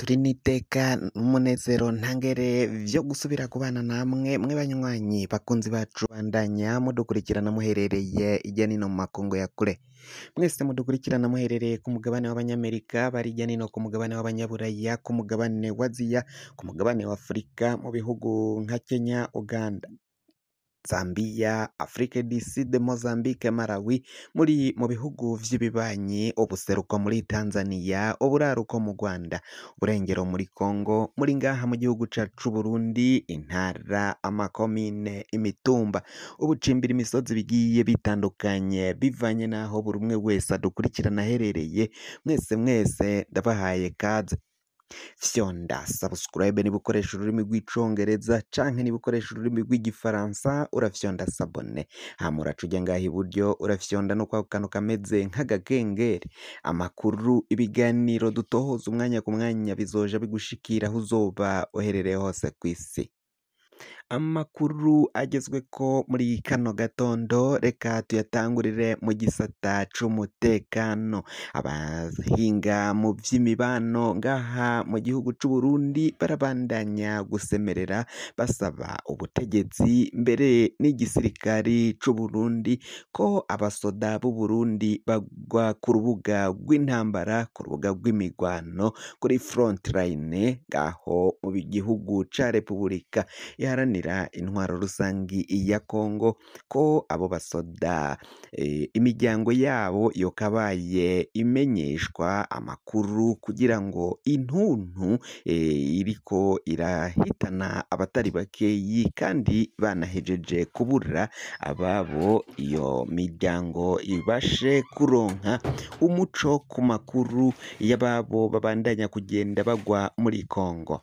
Turi n'iteka n'umunezero ntangere vyo gusubira kubana namwe mwe banywanyi bakunzi bacu bandanya mudukurikirana muherereye irya nino mu makungu ya kure. Mwese mudukurikirana muherereye ku mugabane w'abanyamerika, bari irya nino ku mugabane w'abanyaburaya, ku mugabane wa Aziya, ku mugabane wa Afurika, mu bihugu nka Kenya, Uganda, Zambia, Afrique du Sud, Mozambique, Malawi, muri mu bihugu vy'ibibanyi, ubuseruko muri Tanzania, uburaruko mu Rwanda, uburengero muri Congo, muri ngaha mu gihugu cacu c'Uburundi, intara, amakomine, imitumba, ubucimbira imisozi bigiye bitandukanye bivanye n'aho buri umwe wese adukurikirana aherereye, mwese mwese ndabahaye kaze. Fyonda subscribe niba ukoresha ururimi rw'icongereza canke niba ukoresha ururimi rw'igifaransa urafyonda s'abonner, hama uraca uja ngaha iburyo urafyonda no kwako kantu kameze nk'agakengeri. Amakuru, ibiganiro dutohoza umwanya ku mwanya bizoja bigushikira aho uzoba uherereye hose kw'isi. Amakuru agezweko muri kano gatondo reka tuyatangurire mu gisata c'umutekano. Abahinga mu vy'imibano ngaha mu gihugu c'Uburundi barabandanya gusemerera basaba ubutegetsi mbere n'igisirikari c'Uburundi ko abasoda b'Uburundi bagwa ku rubuga rw'intambara, ku rubuga rw'imigwano, kuri front line ngaho mu gihugu ca Repubulika iharanira intwaro rusangi ya Kongo, ko abo basoda imiryango yabo yokabaye imenyeshwa amakuru kugira ngo intuntu iriko irahitana abatari bakeyi kandi banahejeje kubura ababo, iyo miryango ibashe kuronka umuco ku makuru y'ababo babandanya kugenda bagwa muri Kongo.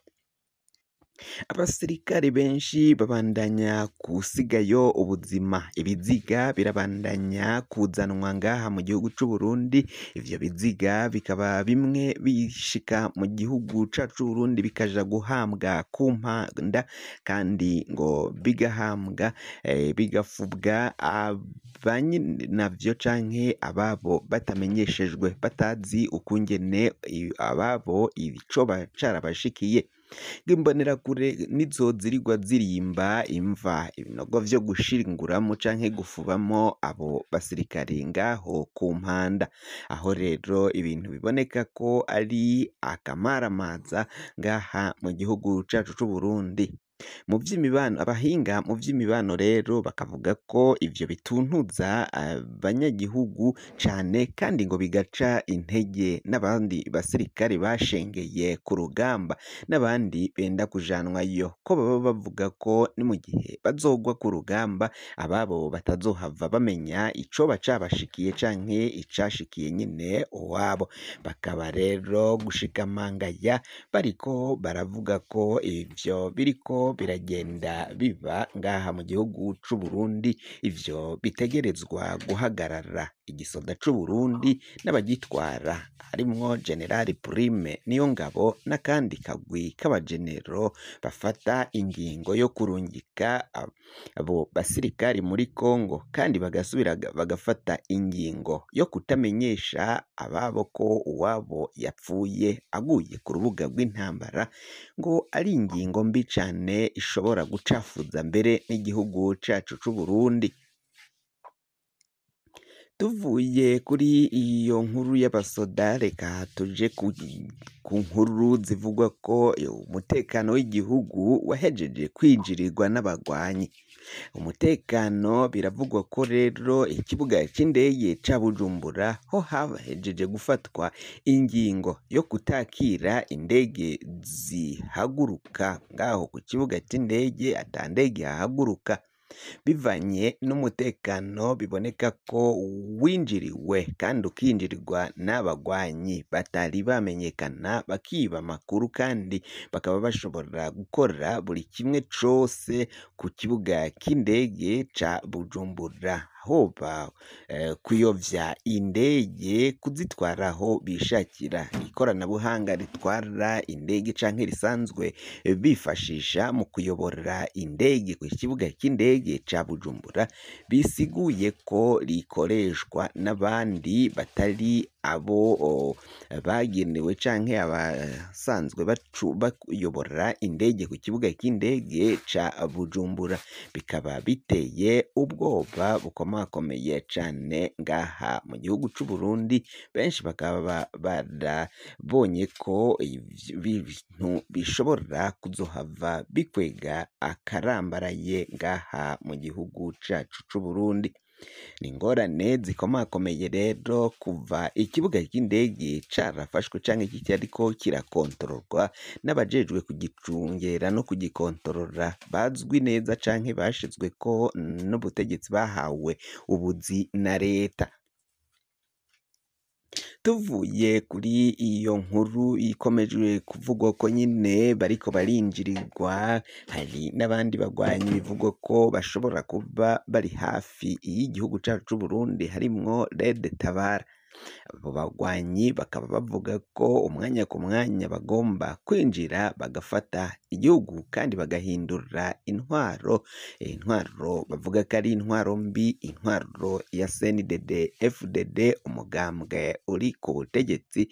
Abasirikare benshi babandanya gusigayo ubuzima, ibiziga birabandanya kuzanwa ngaha mu gihugu c'Uburundi, ivyo biziga bikaba bimwe bishika mu gihugu cacu c'Uburundi bikaja guhambwa ku mpanda, kandi ngo bigahambwa bigafubwa abanyenavyo canke ababo batamenyeshejwe, batazi ukungene ababo icoba carabashikiye. Imbonerakure nizo zirirwa zirimba imva, ibinogo vyo gushinguramwo canke gufubamwo abo basirikare ngaho ku mpanda. Aho rero ibintu biboneka ko ari akamaramaza ngaha mu gihugu cacu c'Uburundi. Mu vy'imibano, abahinga mu vy'imibano rero bakavuga ko ivyo bituntuza abanyagihugu cane kandi ngo bigaca intege n'abandi basirikare bashengeye ku rugamba n'abandi benda kujanwayo, ko baba bavuga ko ni mu gihe bazogwa ku rugamba ababo batazohava bamenya icoba cabashikiye canke icashikiye nyene uwabo. Bakaba rero gushika mangaya bariko baravuga ko ivyo biriko biragenda biba ngaha mu gihugu c'Uburundi, ivyo bitegerezwa guhagarara. Igisoda c'Uburundi n'abagitwara harimwo General Prime Niyongabo n'akandi kagwi k'abagenero bafata ingingo yo kurungika abo basirikari muri Kongo, kandi bagasubira bagafata ingingo yo kutamenyesha ababo ko uwabo yapfuye aguye ku rubuga rw'intambara, ngo ari ingingo mbi cane ishobora gucafuza mbere n'igihugu cacu c'Uburundi. Tuvuye kuri iyo nkuru y'abasoda, reka tuje ku nkuru zivugwa ko umutekano w'igihugu wahejeje kwinjirirwa n'abagwanyi. Umutekano biravugwa ko rero ikibuga c'indege ca Bujumbura ho hahejeje gufatwa ingingo yo kutakira indege zihaguruka ngaho ku kibuga c'indege, ata ndege ihahaguruka bivanye n'umutekano biboneka ko winjiriwe kandi ukinjirirwa n'abagwanyi batari bamenyekana, bakiba amakuru kandi bakaba bashobora gukora buri kimwe cose ku kibuga c'indege ca Bujumbura, hoba kuyovya indege, kuzitwara aho bishakira. Ikoranabuhanga ritwara indege canke risanzwe bifashisha mu kuyobora indege ku kibuga c'indege ca Bujumbura, bisiguye ko rikoreshwa n'abandi batari abo bagenewe canke abasanzwe bayobora indege ku kibuga c'indege ca Bujumbura. Bikaba biteye ubwoba bukomakomeye cane ngaha mu gihugu c'Uburundi, benshi bakaba barabonye ko ibintu bishobora kuzohava bikwega akarambaraye ngaha mu gihugu cacu c'Uburundi. Ni ingorane zikomakomeye rero kuva ikibuga c'indege carafashwe canke kitariko kirakontororwa n'abajejwe kugicungera no kugikontorora bazwi neza canke bashizweko n'ubutegetsi bahawe ubuzi na leta. Tuvuye kuri iyo nkuru ikomeje kuvugwa ko nyine bariko barinjirirwa, hari n'abandi bagwanyi bivugwa ko bashobora kuba bari hafi y'igihugu cacu c'Uburundi harimwo Red Tabara. Abo bagwanyi bakaba bavuga ko umwanya ku mwanya bagomba kwinjira bagafata igihugu kandi bagahindura intwaro, intwaro bavuga ko ari intwaro mbi, intwaro ya CNDD FDD, umugambwe uri ku butegetsi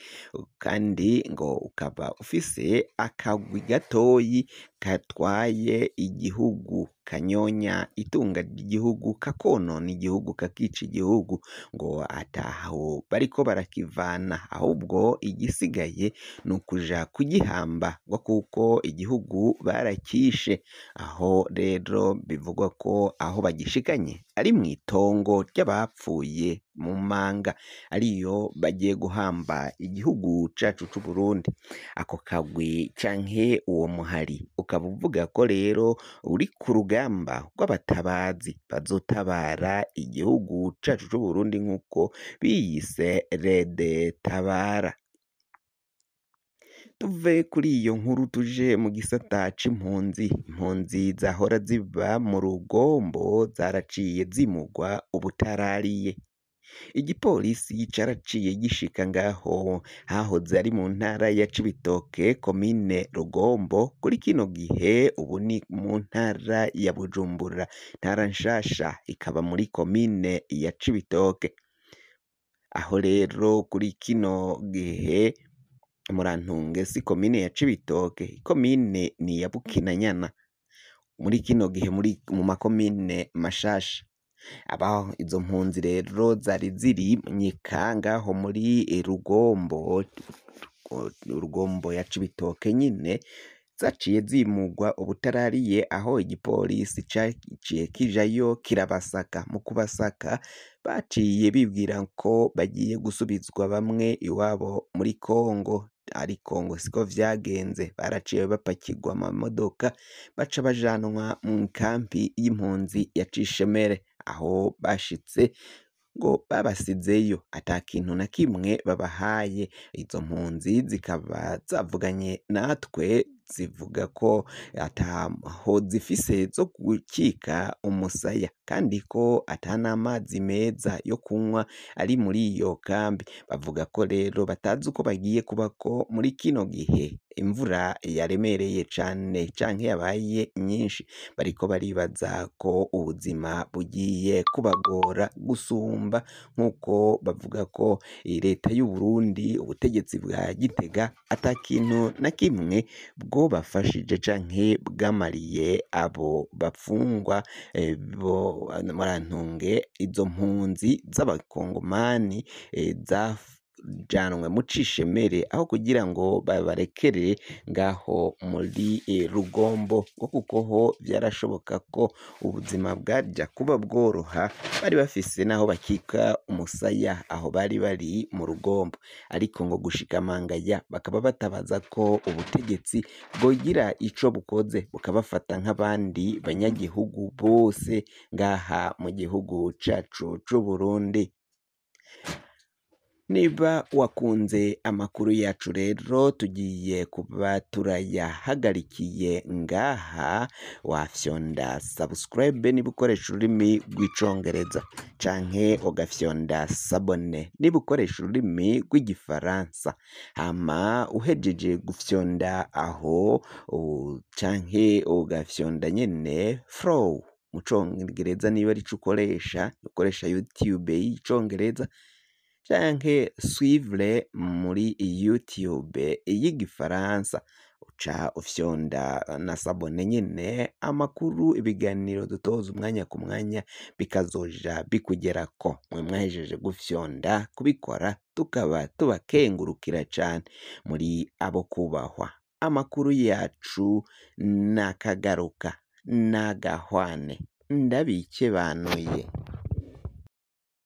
kandi ngo ukaba ufise akagwi gatoyi katwaye igihugu, kanyonya itunga ry'igihugu, kakonona igihugu, kakica igihugu, ngo ataho bariko barakivana, ahubwo igisigaye ni ukuja kugihamba ngo kuko igihugu barakishe. Aho rero bivugwa ko aho bagishikanye ari mw'itongo ry'abapfuye mu manga, ariyo bagiye guhamba igihugu cacu c'Uburundi. Ako kagwi canke uwo muhari ukaba uvuga ko rero uri ku rugamba rw'abatabazi bazotabara igihugu cacu c'Uburundi nk'uko biyise Red Tabara. Tuve kuri iyo nkuru tuje mu gisata c'impunzi. Impunzi zahora ziba mu Rugombo zaraciye zimugwa ubutarariye. Igipolisi caraciye gishika ngaho hahoze ari mu ntara ya Cibitoke, komine Rugombo, kuri kino gihe ubu ni mu ntara ya Bujumbura, intara nshasha ikaba muri komine ya Cibitoke. Aho rero kuri kino gihe Murantunge si komine ya Cibitoke, ikomine ni iya Bukinanyana. Muri kino gihe muri mu makomine mashasha. Abaho izo mpunzi rero zari ziri Nyika ngaho muri Rugombo, Rugombo ya Cibitoke nyine, zaciye zimugwa ubutarariye, aho igipolisi caciye kijayo kirabasaka. Mu kubasaka baciye bibwira ko bagiye gusubizwa bamwe iwabo muri Kongo, ariko ngo siko vyagenze, baraciye bapakirwa amamodoka baca bajanwa mu kampi y'impunzi ya Cishemere, aho bashitse ngo babasizeyo ata kintu na kimwe babahaye. Izo mpunzi zikaba zavuganye natwe zivuga ko ataho zifise zo gukika umusaya, kandi ko ata n'amazi meza yo kunywa ari muri iyo kambi. Bavuga ko rero batazi uko bagiye kubako muri kino gihe imvura yaremereye cane canke yabaye nyinshi, bariko baribaza ko ubuzima bugiye kubagora gusumba, nk'uko bavuga ko leta y'Uburundi, ubutegetsi bwa Gitega ata kintu na kimwe bwobafashije canke bwamariye abo bapfungwa bo Murantunge, izo mpunzi z'abakongomani zajanwe mu Cishemere, aho kugira ngo babarekere ngaho muri Rugombo, ngo kuko ho vyarashoboka ko ubuzima bwaja kuba bworoha, bari bafise n'aho bakika umusaya aho bari bari mu Rugombo. Ariko ngo gushika mangaya bakaba batabaza ko ubutegetsi bwogira ico bukoze bukabafata nk'abandi banyagihugu bose ngaha mu gihugu cacu c'Uburundi. Niba wakunze amakuru yacu rero tugiye kuba turayahagarikiye ngaha, wafyonda subscribe niba ukoresha ururimi rw'icongereza, canke ugafyonda s'abonner niba ukoresha ururimi rw'igifaransa. Hama uhejeje gufyonda aho canke ugafyonda nyene follow mu congereza niba arico ukoresha, ukoresha YouTube y'icongereza, canke suivre muri YouTube y'igifaransa, uca ufyonda na s'abonner nyene, amakuru ibiganiro dutoza umwanya ku mwanya bikazoja bikugerako. Mwe mwahejeje gufyonda kubikora, tukaba tubakengurukira cane, muri abo kubahwa. Amakuru yacu nakagaruka nagahwane, ndabikebanuye.